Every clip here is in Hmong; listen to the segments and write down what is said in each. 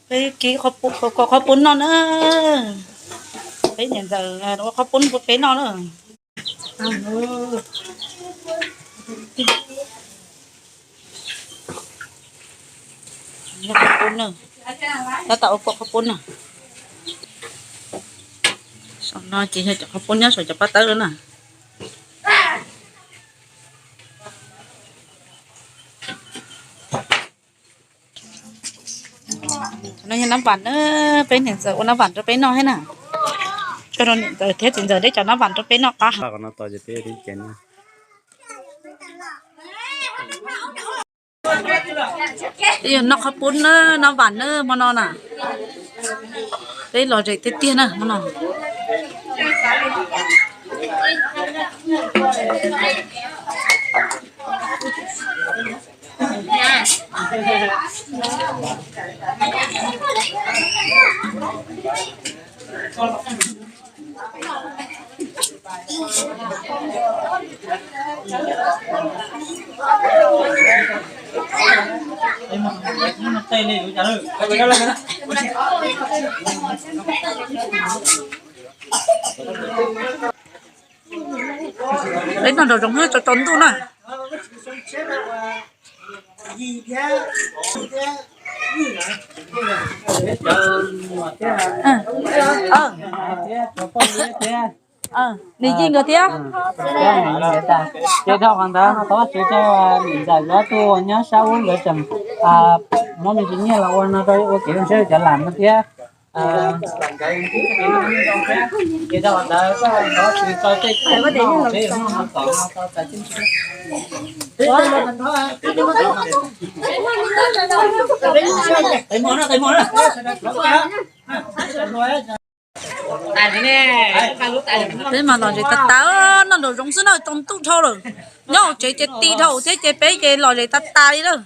Peb kib qhov pub, kom qhov pub noj na. Peb niam ntxawm ua qhov pub pub peb noj na. Qhov pub na. Tab tom ua pub qhov pub na. Saum no ces yog cov qhov pub nyob saum cov pab tawb na. No yog nab vam na, peb niam ntxawm ua nab vam rau peb noj thiab na. Coj rau niam ntxawm thiab txiv ntxawm deb cov nab vam rau peb noj qab. Peb yuav noj qhov pub na, nab vam na hmo no na. Peb lom zem tiag tiag na hmo no. Peb noj nraum zoov xwb tsaus tsaus ntuj na. Nws yij nkawd thiab. Ces dhau qhov ntawd no thov Vajtswv cov niam ntxawm nkawd ob tug nyob sab ub nkawd tseem muab me ntsis nyiaj los ua no rau ua kev zoo siab rau cov lam no thiab. Ces dhau qhov ntawd thov Vajtswv tso tej Peb mas lom zem tas tas, noj nraum zoov xwb no, tsaus ntuj dhau lawm. Nyob hauv tsev ces ti dhau thiab ces peb ces lom zem tas tas li lawm.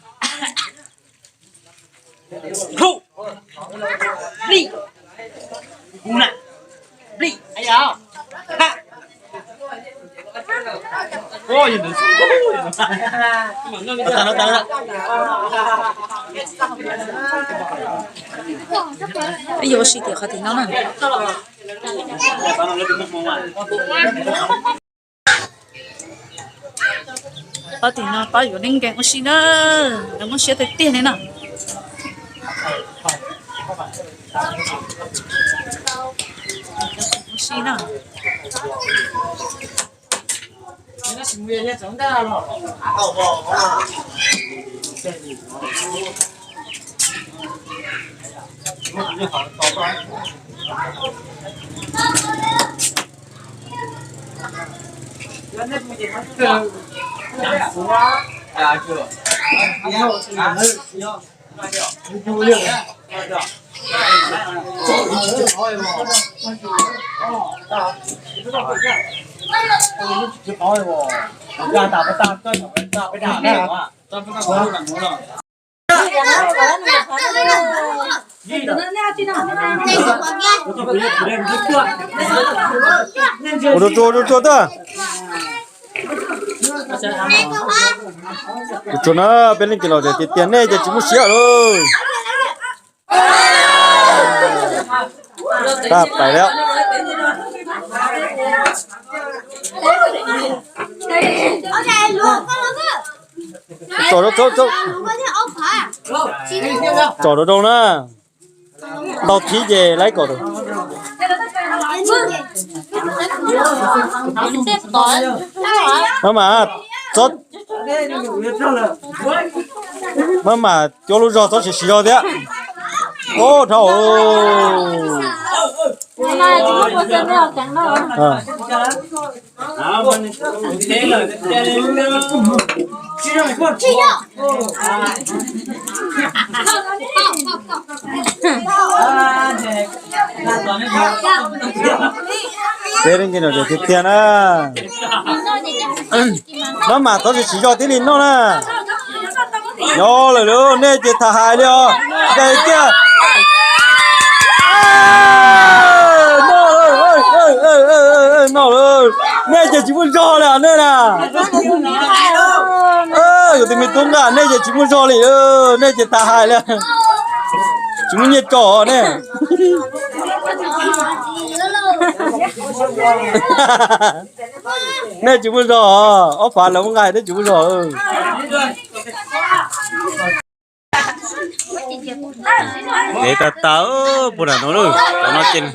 Peb yuav ua si tim qhov tim no na. Qhov tim no pab yuav neeb nkees ua si na, lawv muab siab tiag tiag li na. Ua si na. Ua rau tsuag, ua rau tsuag tag. Ua tsuag na, peb leej twg los tias tias nej ces tsis muaj siab lawm. Tag pais li. Tsom rau, tsom rau na. Ntau thib ces laib kom. Maj mam, txhob, maj mam cua lub zog txhob siv siv zog thiab. Ub, dhau. Peb leej twg no tiag tiag na. Maj mam txhob siv siv zog thiaj li noj na. Nyob lawm lauj, nej ces tham hais li os. Ncaim kiag. Noj lawm, noj lawm. Nej ces tsis muaj zog li nej na. Yus tus me tub nqa, nej ces tsis muaj zog li, nej ces tham hais li. Tsis muaj nyiaj tso ne. Nej tsis muaj zog, ob phav lawv muab nqa nej tsis muaj zog. Dev tas tas puag nram no lawm, cov no ces.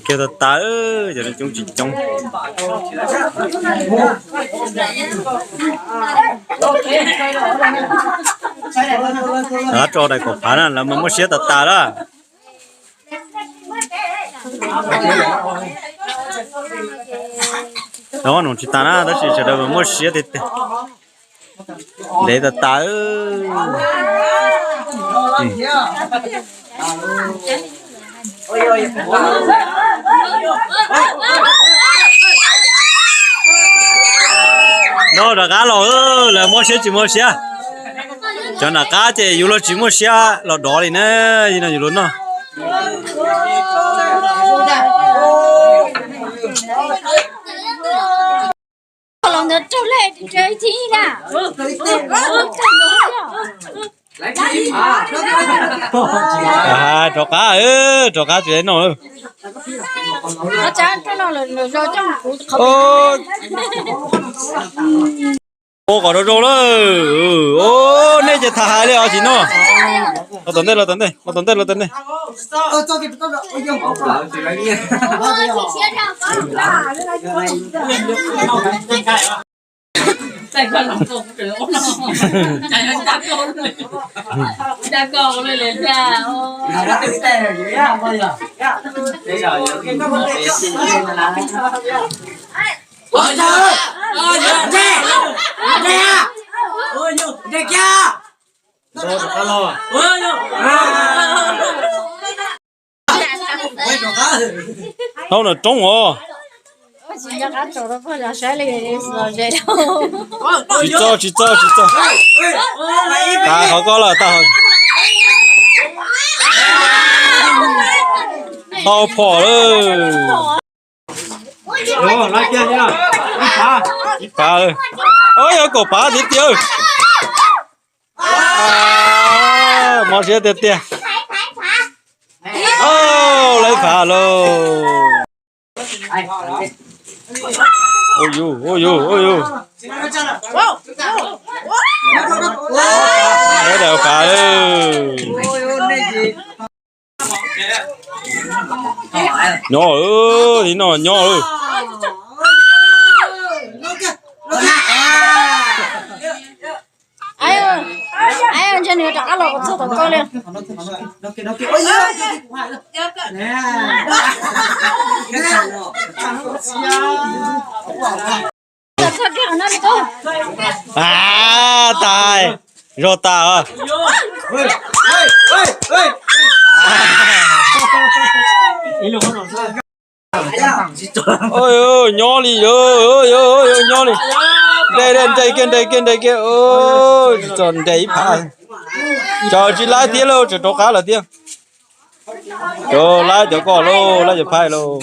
Kiag tas tas, cov no coob tsis coob. Lawv tso daim kaum phav na, lawv mas muaj siab tas tas lawm. Lawv ua num tsis tas na, tab sis sawv daws mas muaj siab tiag tiag. Ntev tas tas. No rov qab los, lawv muaj siab tsis muaj siab. Cov nram qab ces yus los tsis muaj siab los dov li na, no yus los noj. Rov qab, rov qab tsis noj. Ua kom zoo zoo lawm. Nej ces tham hais li os tsis noj. Los tom ntej, los tom ntej, los tom ntej, los tom ntej. Thaub no roob os. Tsis txog, tsis txog, tsis txog. Tas qhov ko lawm, tas qhov. Tau phom lawm. Ib phav, ib phav. Yog kaum phav tiag tiag. Mob siab tiag tiag. Lawv phav lauj. Ua yus, ua yus, ua yus. Lawv daws phav lawm. Nyob, tiv no nyob lawm. Ntshe nws rov qab los kom txog tom ko li. Tag, zog tas. Nyob li, nyob li. Nres, nres kiag, nres kiag, nres kiag. Tsis txog nres ib phav. Tsaws tsis laib thiab lauj, tsaws rov qab lawm thiab. Cov laib cov koj lauj, laib cov phaib lauj.